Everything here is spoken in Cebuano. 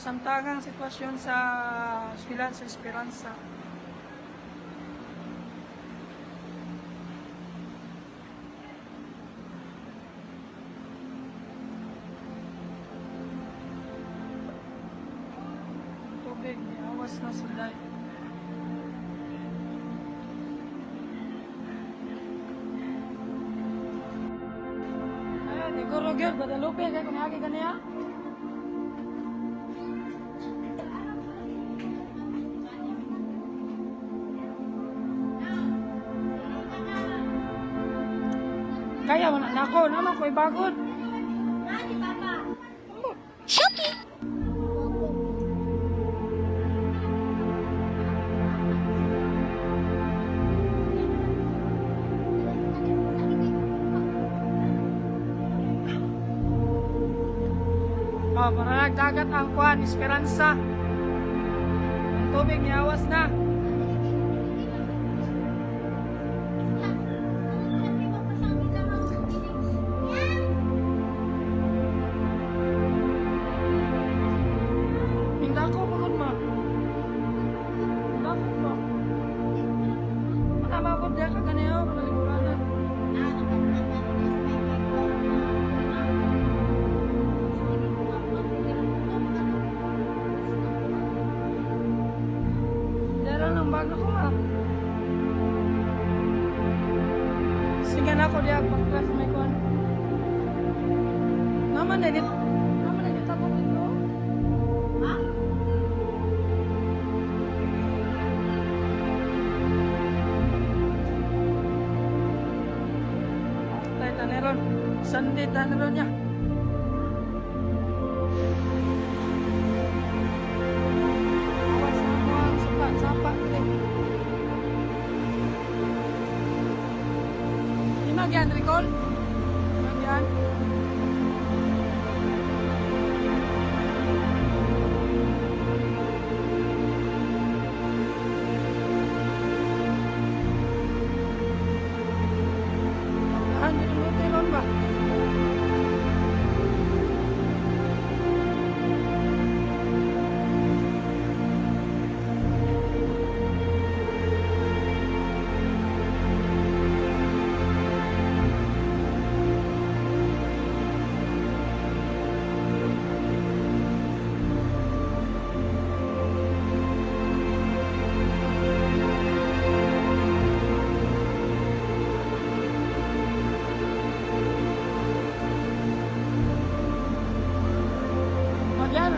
Kasamtangang sitwasyon sa eskwelahan sa Esperanza. Tubig, awas na sila. Ay, di ko rogel, Guadalupe, kaya kung niagi ka niya. Kaya mo na nako, naman ko'y bagod. Shopee! Oh, para nagdagat ang kwan, Esperanza. Ang tubig niawas na. Hindako pagod ma. Hindako pa. Manamagod diya ka ganiyo, manaliburanan. Dara ng bago ko ma. Sige na ako diya pagkas may kwan. Naman na dito. Naman na dito ako dito. Tayo taneron. Sunday taneron niya. Awas na ako ang sapa, sapa. Dili. Lima gyan, recall? Lima gyan. Tahan, yun ang luti ron ba? Magyan,